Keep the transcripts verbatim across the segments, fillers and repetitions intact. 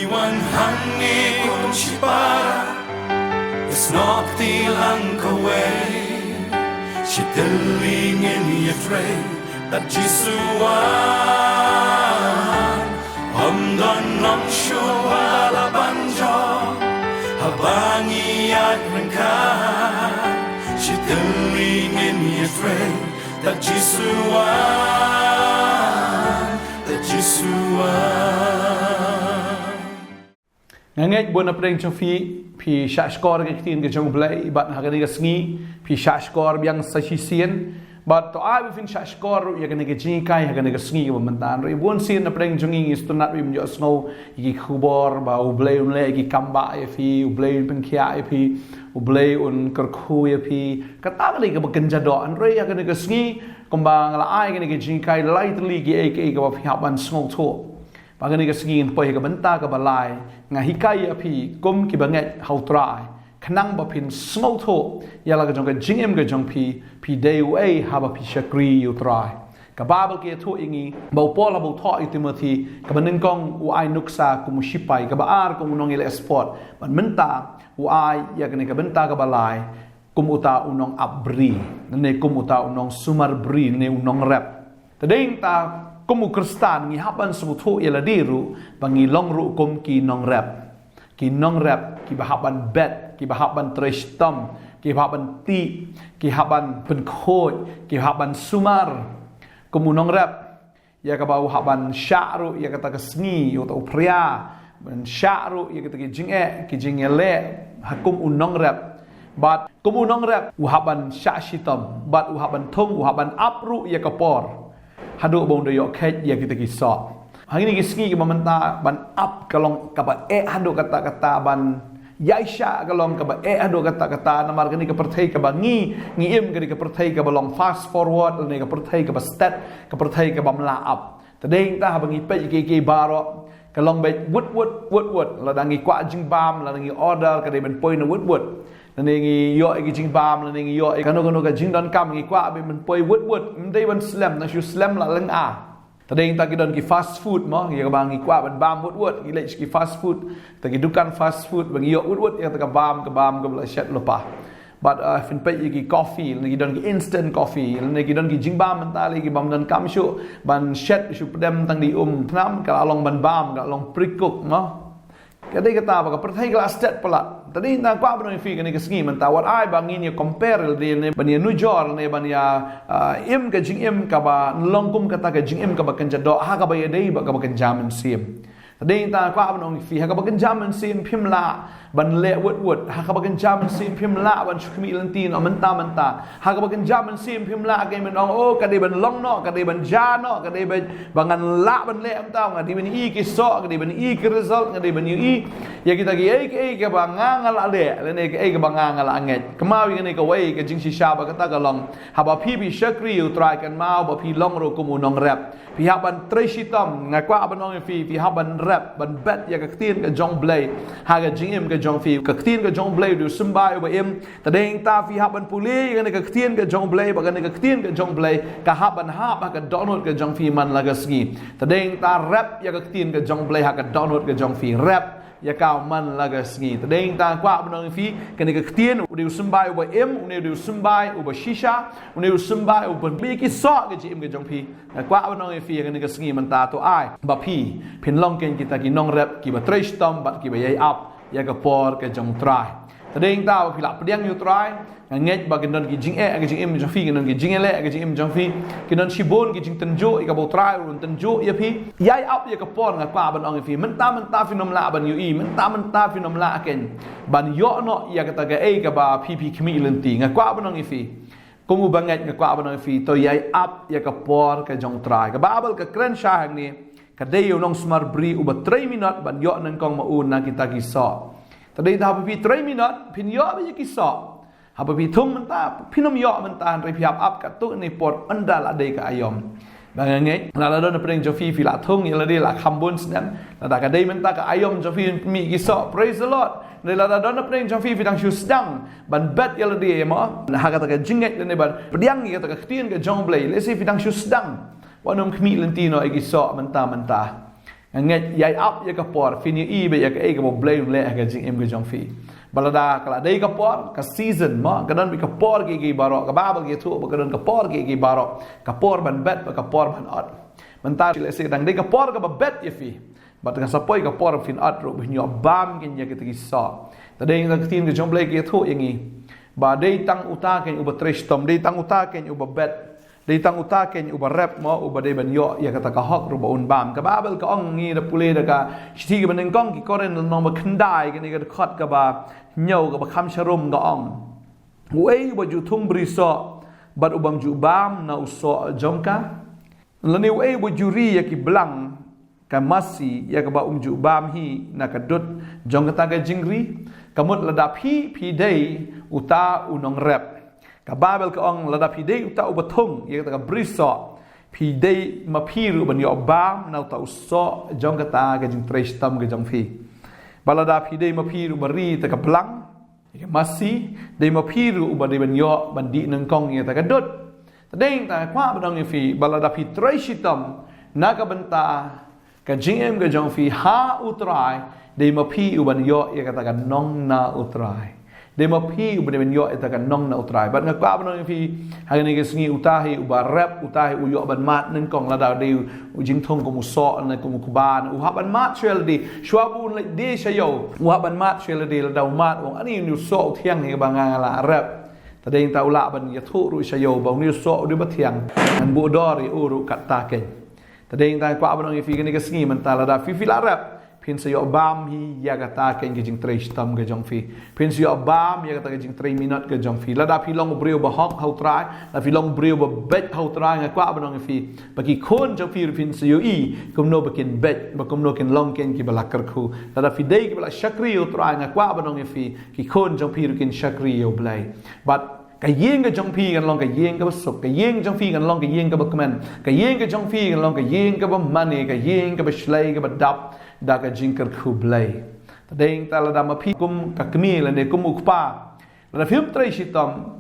Wan hangne kum shipara, is nok ti lang kawei. Shi tylli ngin ïatrei, tad Jisu wan. Ym don nong shuh ba la ban jop, haba ngi ïaid ryngkat. Shi tylli ngin ïatrei, tad Jisu wan, tad Jisu wan. Nga ngeit bun na pdeng jong phi, phi shah shkor ka ktien ka jong U Blei, bad ha kane ka sngi, phi shah shkor biang sa shisien, bad to ai ba phin shah shkor ruh ïa kane ka jinghikai ha kane ka sngi kaba mynta. Hynrei bun sien na pdeng jong ngi ngi sngewtynnat ruh ban ïohsngew ïa ki khubor ba U Blei un leh ïa ki kam bah ïa phi, U Blei un pynkhiah ïa phi, U Blei un kyrkhu ïa phi. Kata ka dei kaba kynja doh. Hynrei ha kane ka sngi, kumba nga la ai kane ka jinghikai, lai tylli kiei kiei kaba phi hap ban sngewthuh. Ba kane ka sngi ngin poi ha ka bynta kaba lai, nga hikai ïa phi kum ki bangeit ha U Trai, khnang ba phin sngewthuh ïa la ka jong ka jingim ka jong phi, phi dei uei haba phi shakri ïa U Trai. Ka Baibl ka ïathuh ïa ngi ba u Paul haba u thoh ïa u Timothi, kaba nyngkong u ai nuksa kum u shipai, kaba ar kum u nongïaleh sport, bad mynta u ai ïa kane ka bynta kaba lai kum uta u nongap bri, ne kum uta u nongsumar bri, ne u nongrep. Te dei nangta, kum u Khristan ngi hap ban sngewthuh ïa lade ruh ba ngi long ruh kum ki nongrep. Ki nongrep kiba hap ban bet, kiba hap ban trei shitom, kiba hap ban tih, ki hap ban pynkhuid, ki hap ban sumar. Kum u nongrep, ïa kaba u hap ban shah ruh ïa kata ka sngi, ïa uta u phria, ban shah ruh ïa kata ki jingeh, ki jingïaleh, ha kum u nongrep. Bad kum u nongrep u hap ban shah shitom, bad u hap ban thung, u hap ban ap ruh ïa ka por, haduh ba un da ïoh kheit ïa kita ki soh. Hangne ki sngi kiba mynta ban ap ka long kaba eh haduh katta katta, ban ïaishah ka long kaba eh haduh katta katta, namar kane ka pyrthei kaba ngi, ngi im, kane ka pyrthei kaba long fast forward, lane ka pyrthei kaba stet, ka pyrthei kaba mla ap. Te dei nangta haba ngi peit ïa kiei kiei baroh, ka long beit wut wut, wut wut. Lada ngi kwah jingbam, lada ngi order, ka dei ban poi na wut wut. Lane ngi ïoh ïa ki jingbam, lane ngi ïoh ïa kano kano ka jingdonkam, ngi kwah beit ban poi wut wut. Ym dei ban slem, nang shu slem la lynga. Te dei nangta ki don ki fast food mo, ïa kaba ngi kwah ban bam wut wut, ngi leit sha ki fast food, te ki dukan fast food, ba ngi ïoh wut wut ïa kata ka bam, ka bam kaba la shet lypa. Bad, uh, phin peit ïa ki coffee, lane ki don ki instant coffee, lane ki don ki jingbam mynta lei ki bym donkam shuh ban shet shu pdem tang da i um thnam, ka la long ban bam, ka la long pre-cook mo. Ka dei kata ba ka pyrthei ka la stet palat. Te dei nangta kwah ban ong ïa phi kane ka sngi mynta, wat ai ba ngin ïa compare lade, ne ban ïa nujor, ne ban ïa, ah, im ka jingim kaba long kum kata ka jingim kaba kynja doh, ha kaba ïadei bad kaba kynja mynsiem. Te dei nangta kwah ban ong ïa phi, ha kaba kynja mynsiem phim lah ban leh wut wut, ha kaba kynja mynsiem phim lah ban shu khmih lynti noh mynta mynta. Ha kaba kynja mynsiem phim lah kein ban ong, oh, ka dei ban long noh, ka dei ban jia noh, ka dei ban, ba ngan lah ban leh mynta, nga dei ban ïohi ki soh, nga dei ban ïohi ki result, nga dei ban ïohi ïa kita kiei kiei kaba nga nga la leh, lane kiei kaba nga nga la ngeit. Kynmaw ïa kane kawei ka jingshisha ba kata ka long, haba phi phi shakri ïa U Trai, kynmaw ba phi long ruh kum u nongrep. Phi hap ban trei shitom, nga kwah ban ong ïa phi, phi hap ban rep, ban bet ïa ka ktien ka jong U Blei ha ka jingim ka jong phi. Ka ktien ka jong U Blei u dei u symbai uba im. Te dei nangta phi hap ban pule ïa kane ka ktien ka jong U Blei, ba kane ka ktien ka jong U Blei ka hap ban hap ha ka dohnud ka jong phi man la ka sngi. Te dei nangta rep ïa ka ktien ka jong U Blei ha ka dohnud ka jong phi. Rep ïa ka man la ka sngi. Te dei nangta kwah ban ong ïa phi, kane ka ktien u dei u symbai uba im, u dei u symbai uba shisha, u dei u symbai uba pynbeit ïa ki soh ka jingim ka jong phi. Nga kwah ban ong ïa phi ïa kane ka sngi mynta, to ai ba phi phin long kein kita ki nongrep kiba trei shitom bad kiba ïai ap ïa ka por ka jong U Trai. Te dei nangta ba phi lah pdiang ïa U Trai, nga ngeit ba kin don ki jingeh ka jingim jong phi, kin don ki jingeh leh ka jingim jong phi, kin don shibun ki jingtynjuh ïa kaba U Trai un tynjuh ïa phi. Ïai ap ïa ka por, nga kwah ban ong ïa phi, mynta mynta phin ym lah ban ïohi, mynta mynta phin ym lah kein ban ïoh noh ïa kata kaei kaba phi phi khmih lynti. Nga kwah ban ong ïa phi, kum u bangeit nga kwah ban ong ïa phi, to ïai ap ïa ka por ka jong U Trai. Ka Baibl ka kren shai hangne, ka dei ïa u nongsumar bri uba trei minot ban ïoh nyngkong ma u na kita ki soh. Te dei nangta haba phi trei minot phin ïoh beit ïa ki soh. Haba phi thung mynta phin ym ïoh mynta, hynrei phi hap ap katto katne por, ynda la dei ka aïom. Ba nga ngeit lada don na pdeng jong phi phi lah thung ïa lade la kham bun snem, lada ka dei mynta ka aïom jong phi phin mih ïa ki soh, praise the Lord. Hynrei lada don na pdeng jong phi phi dang shu sdang ban bet ïa lade mo, ha kata ka jingngeit lane ban pdiang ïa kata ka ktien ka jong U Blei, lehse phi dang shu sdang, wat nym khmih lynti noh ïa ki soh mynta mynta. Nga ngeit ïa ap ïa ka por, phin ïohi ba ïa kaei kaba U Blei un leh ha ka jingim ka jong phi. Ba lada ka la dei ka por, ka season mo, ka don beit ka por kiei kiei baroh, ka Baibl ka ïathuh ba ka don ka por kiei kiei baroh, ka por ban bet bad ka por ban ot. Mynta lehse dang dei ka por kaba bet ïa phi. Bad ka sa poi ka por phin ot ruh, phin ïoh bam kein ïa kita ki soh. Te dei ka ktien ka jong U Blei ka ïathuh ïa ngi ba dei tang uta kein uba trei shitom, dei tang uta kein uba bet, dei tang uta kein uba rep mo, uba dei ban ïoh ïa kata ka hok ruh ba un bam. Ka Baibl ka ong, ngi da pule da ka shithi kaba nyngkong ki Korinth lynnong ba khyndai, kane ka dkhot kaba hynñiew kaba kham sharum ka ong: Uei uba ju thung bri soh bad u bym ju bam na u soh jong ka? Lane uei uba ju ri ïa ki blang ka masi ïa kaba um ju bam hi na ka dud jong kata ka jingri? Ka mut lada phi, phi dei uta u nongrep, ka Baibl ka ong, lada phi dei uta uba thung ïa kata ka bri soh, phi dei ma phi ruh ban ïoh bam na uta u soh jong kata ka jingtrei shitom ka jong phi. Bad lada phi dei ma phi ruh ba ri ïa kata ka blang, ïa ka masi, dei ma phi ruh uba dei ban ïoh ban dih nyngkong ïa kata ka dud. Te dei tang nga kwah ban ong ïa phi ba lada phi trei shitom na ka bynta ka jingim ka jong phi ha U Trai, dei ma phi uban ïoh ïa kata ka nong na U Trai. Dei ma phi uba dei ban ïoh ïa kata ka nong na U Trai. Bad nga kwah ban ong ïa phi, ha kane ka sngi uta hi uba rep, uta hi u ïoh ban mad nyngkong lada dei u jingthung kum u soh ne kum u kba, u hap ban mad shuwa lade, shuwa ba un leit die sha ïew, u hap ban mad shuwa lade. Lada u mad, u ong, ani une u soh u thiang hi kaba nga nga la rep. Te dei tang u lah ban ïathuh ruh sha ïew ba une u soh u dei ba thiang, ngan buh dor ïa u ruh katta kein. Te dei tang nga kwah ban ong ïa phi, kane ka sngi mynta lada phi, phi la rep, phin sa ïoh bam hi ïa kata kein ka jingtrei shitom ka jong phi. Phin sa ïoh bam ïa kata ka jingtrei minot ka jong phi. Lada phi long u briew ba hok ha U Trai, lada phi long u briew ba beit ha U Trai, nga kwah ban ong ïa phi ba ki khun jong phi ruh phin sa ïohi kumno ba kin beit, ba kumno kin long kein kiba la kyrkhu. Lada phi dei kiba la shakri ïa U Trai, nga kwah ban ong ïa phi, ki khun jong phi ruh kin shakri ïa U Blei. Bad ka ïing ka jong phi kan long ka ïing kaba suk, ka ïing jong phi kan long ka ïing kaba kmen, ka ïing ka jong phi kan long ka ïing kaba mane, ka ïing kaba shlei, kaba dap da ka jingkyrkhu Blei. Te dei tang lada ma phi kum ka kmie lane kum u kpa, lada phim trei shitom,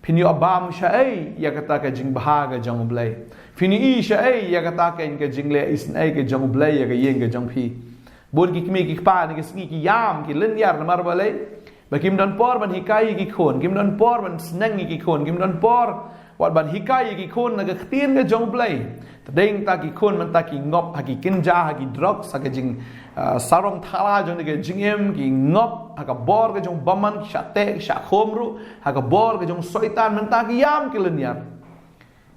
phin ïoh bam shaei ïa kata ka jingbha ka jong U Blei? Phin ïohi shaei ïa kata kein ka jingleh isynei ka jong U Blei ïa ka ïing ka jong phi? Bun ki kmie ki kpa ha kine ki sngi ki ïam, ki lynñiar, namar balei? Ba kim don por ban hikai ïa ki khun, kim don por ban sneng ïa ki khun, kim don por wat ban hikai ïa ki khun na ka ktien ka jong U Blei. Te dei tang ki khun mynta ki ngop ha ki kynja, ha ki drugs, ha ka jing, ah, sarong thala jong kane ka jingim, ki ngop ha ka bor ka jong u bymman, ki shah teh, ki shah khum ruh ha ka bor ka jong u Soitan. Mynta ki ïam, ki lynñiar.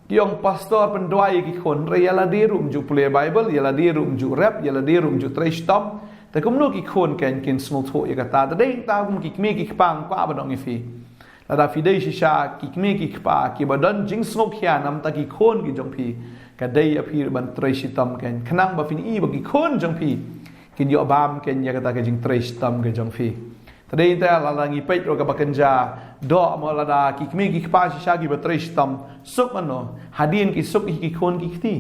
Ki ong, pastor, pynduwai ïa ki khun. Hynrei ïa lade ruh ym ju pule Baibl, ïa lade ruh ym ju rep, ïa lade ruh ym ju trei shitom. Te kumno ki khun kein kin sngewthuh ïa kata? Te dei tang kum ki kmie ki kpa, nga kwah ban ong ïa phi, lada phi dei shisha ki kmie ki kpa kiba don jingsngewkhia namar ki khun ki jong phi, ka dei ïa phi ruh ban trei shitom kein, khnang ba phin ïohi ba ki khun jong phi kin ïoh bam kein ïa kata ka jingtrei shitom ka jong phi. Te dei tang lada ngi peit ruh kaba kynja doh mo, lada ki kmie ki kpa shisha kiba trei shitom, suk mano? Hadien ki suk ïa ki khun ki kti.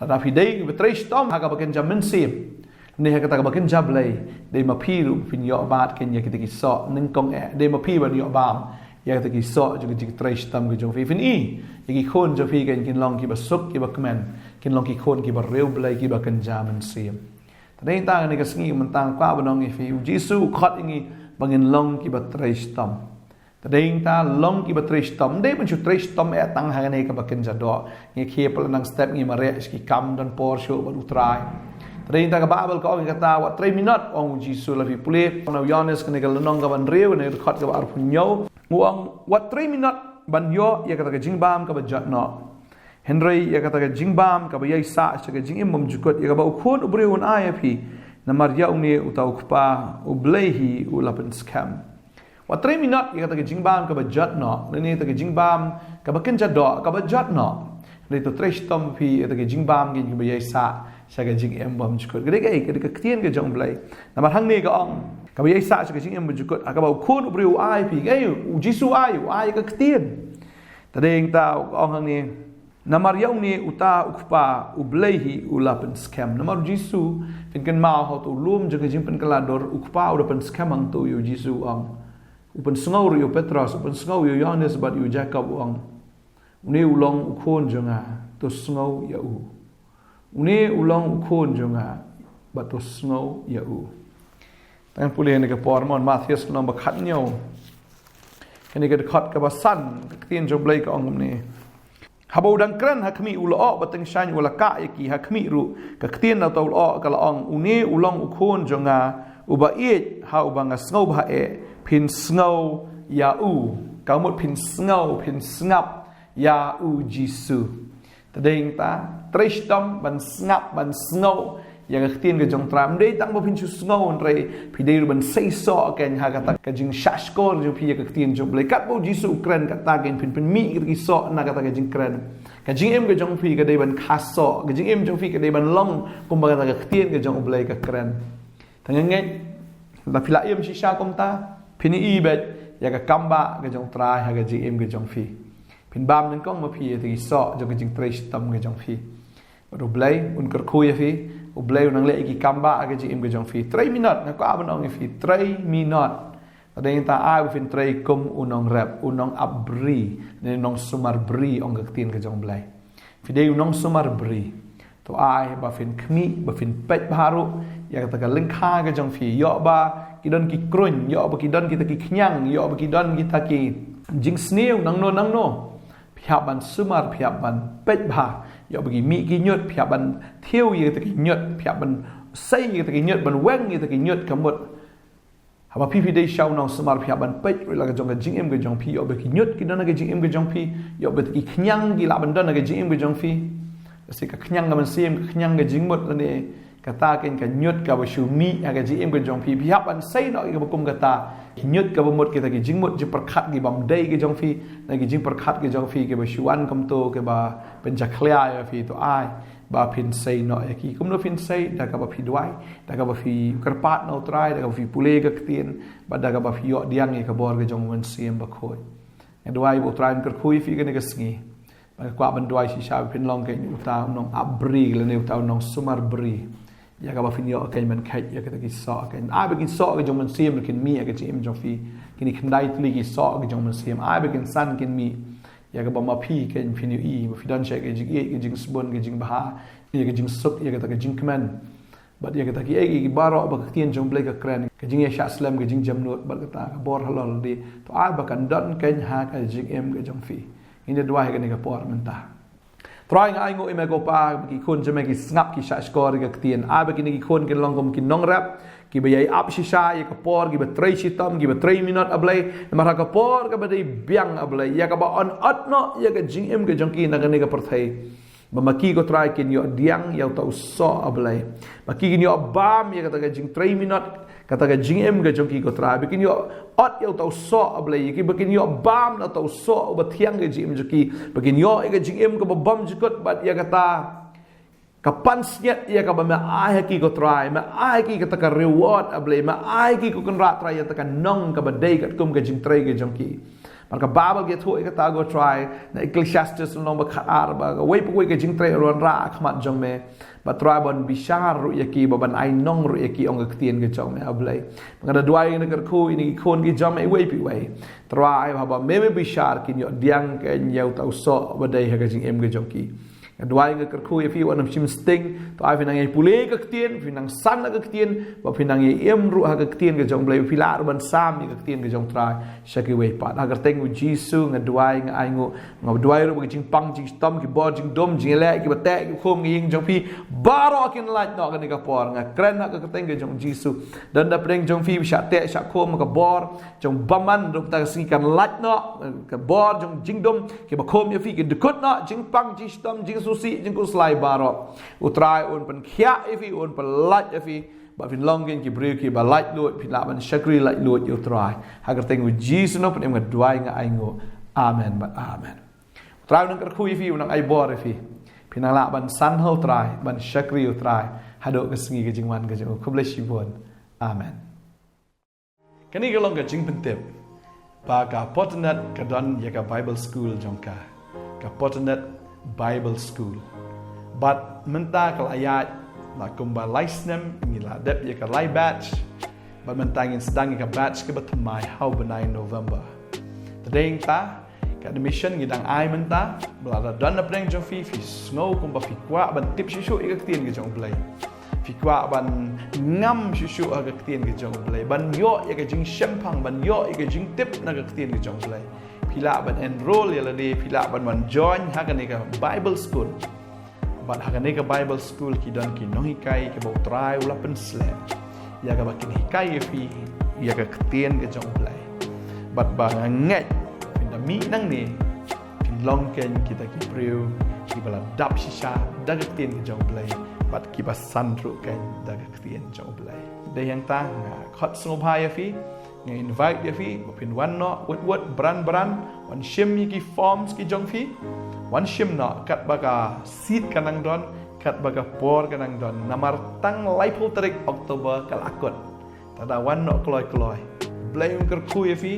Lada phi dei kiba trei shitom ha kaba kynja mynsiem ne ha kata kaba kynja Blei, dei ma phi ruh phin ïoh bat kein ïa kita ki soh nyngkong eh, dei ma phi ban ïoh bam ïa kita ki soh jong ka jingtrei shitom ka jong phi. Phin i ïa ki khun jong phi kein kin long kiba suk, kiba kmen, kin long ki khun kiba riewblei, kiba kynja mynsiem. Te dei tang ha kane ka sngi mynta nga kwah ban ong ïa phi, U Jisu u khot ïa ngi ba ngin long kiba trei shitom. Te dei tang long kiba trei shitom, ym dei ban shu trei shitom eh tang ha kane kaba kynja doh. Ngi khie palat nang step, ngi mareh sha ki kam, don por shuh bad U Trai. Te dei tang ka Baibl ka ong ïa kata, wat trei minot, ong U Jisu. Lada phi pule na u Ïoannis kane ka lynnong kaba hynriew, kane ka dkhot kaba arphew hynñiew, u ong, wat trei minot ban ïoh ïa kata ka jingbam kaba jot noh, hynrei ïa kata ka jingbam kaba ïaisah sha ka jingim bymjukut, ïa kaba U Khun u briew un ai ïa phi. Namar ïa une uta U Kpa U Blei hi u la pynskhem. Wat trei minot ïa kata ka jingbam kaba jot noh, lane ïa kata ka jingbam kaba kynja doh, kaba jot noh. Hynrei to trei shitom phi ïa kata ka jingbam kein kaba ïaisah sha ka jingim bymjukut. Ka dei kaei? Ka dei ka ktien ka jong U Blei. Namar hangne ka ong, kaba ïaisah sha ka jingim bymjukut, ha kaba U Khun u briew u ai ïa phi. Kaei U Jisu u ai? U ai ïa ka ktien. Te dei tang ka ong hangne, namar ïa une uta U Kpa U Blei hi u la pynskhem. Namar U Jisu, phin kynmaw ha uta u lum jong ka jingpynkylla dur, U Kpa u da pynskhem hangto ïa U Jisu, u ong. U pynsngew ruh ïa u Petros, u pynsngew ïa u Ïoannis bad ïa u Jakob, u ong, une u long U Khun jong nga, to sngew ïa u. Une u long U Khun jong nga, bad to sngew ïa u. Tang pule ne ka por mon Mathaios lynnong ba khathynñiew. Kane ka dkhot kaba san, ka ktien jong U Blei ka ong kumne. Haba u dang kren ha khmih u lyoh, ba tyngshaiñ u la kah ïa ki ha khmih ruh. Ka ktien na uta u lyoh ka la ong, une u long u khun jong nga, uba ïeit, ha uba nga sngewbha eh, phin sngew ïa u. Ka mut phin sngew, phin sngap ïa u Jisu. Te dei ta, trei shitom ban sngap, ban sngew ïa ka ktien ka jong U Trai. Ym dei tang ba phin shu sngew, hynrei phi dei ruh ban sei soh kein ha kata ka jingshahshkor jong phi ïa ka ktien jong U Blei. Katba u Jisu u kren kata kein, phin pynmih kita ki soh na kata ka jingkren. Ka jingim ka jong phi ka dei ban kha soh, ka jingim jong phi ka dei ban long kumba kata ka ktien ka jong U Blei ka kren. Te nga ngeit, lada phi la im shisha kumta, phin ïohi beit ïa ka kam bah ka jong U Trai ha ka jingim ka jong phi. Phin bam nyngkong ma phi ïa kita ki soh jong ka jingtrei shitom ka jong phi. Bad U Blei un kyrkhu ïa phi, U Blei un nang leh ïa ki kam bah ha ka jingim ka jong phi. Trei minot, nga kwah ban ong ïa phi, trei minot. Te dei ta, ai ba phin trei kum u nongrep, u nongap bri, ne u nongsumar bri, ong ka ktien ka jong U Blei. Phi dei u nongsumar bri. To ai ba phin khmih, ba phin peit bha ruh ïa kata ka lyngkha ka jong phi, ïoh ba ki don ki kruiñ, ïoh ba ki don kita ki khñiang, ïoh ba ki don kita ki jingsniew nangno nangno. Phi hap ban sumar, phi hap ban peit bha. Ïoh ba ki mih ki ñiut, phi hap ban thiew ïa kita ki ñiut, phi hap ban sei ïa kita ki ñiut, ban weng ïa kita ki ñiut, ka mut. Haba phi, phi dei sha u nongsumar, phi hap ban peit ruh la ka jong ka jingim ka jong phi, ïoh ba ki ñiut ki don ha ka jingim ka jong phi, ïoh ba ki khñiang ki lah ban don ha ka jingim ka jong phi. Ka si ka khñiang ka mynsiem, ka khñiang ka jingmut lane kata kein ka ñiut kaba shu mih ha ka jingim ka jong phi. Phi hap ban sei noh ïa kaba kum kata. Ki ñiut kaba mut kita ki jingmut jingpyrkhat ki bym dei ka jong phi, na ki jingpyrkhat ka jong phi kiba shu wan kumto kiba pynjakhlia ïa phi, to ai ba phin sei noh ïa ki. Kumno phin sei? Da kaba phi duwai, da kaba phi kyrpad na U Trai, da kaba phi pule ka ktien, bad da kaba phi ïoh diang ïa ka bor ka jong U Mynsiem Bakhuid. Nga duwai ba U Trai un kyrkhu ïa phi kane ka sngi. Bad nga kwah ban duwai shisha ba phin long kein uta u nongap bri lane uta u nongsumar bri. Ïa kaba phin ïoh kein ban kheit ïa kita ki soh kein. Ai ba ki soh ka jong U Mynsiem kin mih ha ka jingim jong phi. Kin khyndai tylli ki soh ka jong U Mynsiem. Ai ba kin san kin mih. Ïa kaba ma phi kein phin ïohi ba phi don sha ka jingïeit, ka jingsbun, ka jingbha, ïa ka jingsuk, ïa kata ka jingkmen. Bad ïa kata kiei kiei baroh ba ka ktien jong U Blei ka kren, ka jingïaishah slem, ka jingjemnud, bad kata ka bor halor lade, to ai ba kan don kein ha ka jingim ka jong phi. Ngin ïa duwai ha kane ka por mynta. Trai, nga ainguh ïa me ko Pa, ba ki khun jong me ki sngap, ki shahshkor ïa ka ktien. Ai ba kine ki khun kin long kum ki nongrep kiba ïai ap shisha ïa ka por, kiba trei shitom, kiba trei minot, A Blei. Namar ha ka por kaba dei biang, A Blei, ïa kaba yn ot noh ïa ka jingim ka jong ki na kane ka pyrthei. Ba ma ki ko Trai kin ïoh diang ïa uta u soh, A Blei. Ma ki kin ïoh bam ïa kata ka jingtrei minot, kata ka jingim ka jong ki ko Trai. Ba kin ïoh ot ïa uta u soh, A Blei. Ïa ki ba kin ïoh bam na uta u soh uba thiang ka jingim jong ki. Ba kin ïoh ïa ka jingim kaba bymjukut bad ïa kata ka pansngiat ïa kaba me ai ha ki ko Trai. Me ai ha ki kata ka reward, A Blei. Me ai ha ki ko Kynrad Trai ïa kata ka nong kaba dei katkum ka jingtrei ka jong ki. Namar ka Baibl ka ïathuh ïa kata ko Trai, na Ecclesiastes lynnong ba khatar, ba kawei pa kawei ka jingtrei u wanrah ha khmat jong me. Bad Trai, ban bishar ruh ïa ki, ba ban ai nong ruh ïa ki, ong ka ktien ka jong me, A Blei. Nga da duwai, nga da kyrkhu ïa kine ki khun ki jong me iwei pa iwei. Trai, haba me, me bishar, kin ïoh diang kein ïa uta u soh uba dei ha ka jingim ka jong ki. Nga duwai, nga kyrkhu ïa phi wat nym shim sting. To ai phin nang ïai pule ka ktien, phin nang san ha ka ktien, bad phin nang ïai im ruh ha ka ktien ka jong U Blei, phi lah ruh ban sam ïa ka ktien ka jong U Trai sha kiwei pat. Ha ka kyrteng U Jisu nga duwai, nga ainguh, nga duwai ruh ba ki jingpang jingshitom, ki bor jingdum, jingïaleh, kiba teh kiba khum ha ka ïing jong phi, baroh kin lait noh ha kane ka por. Nga kren ha ka kyrteng ka jong U Jisu. Don da pdeng jong phi ba shah teh shah khum ha ka bor jong bymman, ruh kata ka sngi kan lait noh, ka bor jong jingdum, kiba khum ïa phi ki dkut noh, jingpang jingshitom, jingsngewsih, jingkhuslai baroh. U Trai un pynkhiah ïa phi, un pynlait ïa phi, bad phin long kein ki briew kiba laitluid, phin lah ban shakri laitluid ïa U Trai. Ha ka kyrteng U Jisu nga pyn-im, nga duwai, nga ainguh. Amen bad amen. U Trai un nang kyrkhu ïa phi, un nang ai bor ïa phi. Phin nang lah ban san ha U Trai, ban shakri U Trai haduh ka sngi ka jingwan ka jong u. Khublei shibun. Amen. Kane ka long ka jingpyntip ba ka Porthnet ka don ïa ka Bible School jong ka, ka Porthnet Bible School. Bad mynta ka la ïaid la kumba lai snem, ngi la dep ïa ka lai batch. Bad mynta ngin sdang ïa ka batch kaba thymmai ha u bnai November. Te dei ta, ka admission ngi dang ai mynta. Ba lada don na pdeng jong phi, phi sngew kumba phi kwah ban tip shuh shuh ïa ka ktien ka jong U Blei, Phi kwah ban ngam shuh shuh ha ka ktien ka jong U Blei, ban ïoh ïa ka jingshemphang, ban ïoh ïa ka jingtip na ka ktien ka jong U Blei, phi lah ban enroll ïa lade, phi lah ban wan join ha kane ka Bible school. Bad ha kane ka Bible school ki don ki nonghikai kiba U Trai u la pynslem ïa kaba kin hikai ïa phi ïa ka ktien ka jong U Blei. Bad ba nga ngeit phin da mih nangne, phin long kein kita ki briew kiba la dap shisha da ka ktien ka jong U Blei, bad kiba san ruh kein da ka ktien jong U Blei. Dei hangta nga khot sngewbha ïa phi, nga invite ïa phi ba phin wan noh wut wut, bran bran, wan shim ïa ki forms ki jong phi, wan shim noh katba ka seat ka nang don, katba ka por ka nang don, namar tang laiphew tarik October ka la kut. Te da wan noh kloi kloi. Blei un kyrkhu ïa phi.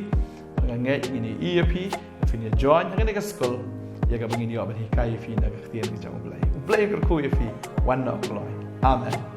Nga ngeit ngin ïa phi, phin ïa join ha kane ka school, ïa kaba ngin ïoh ban hikai ïa phi na ka ktien ka jong U Blei. Blei un kyrkhu ïa phi. Wan noh kloi. Amen.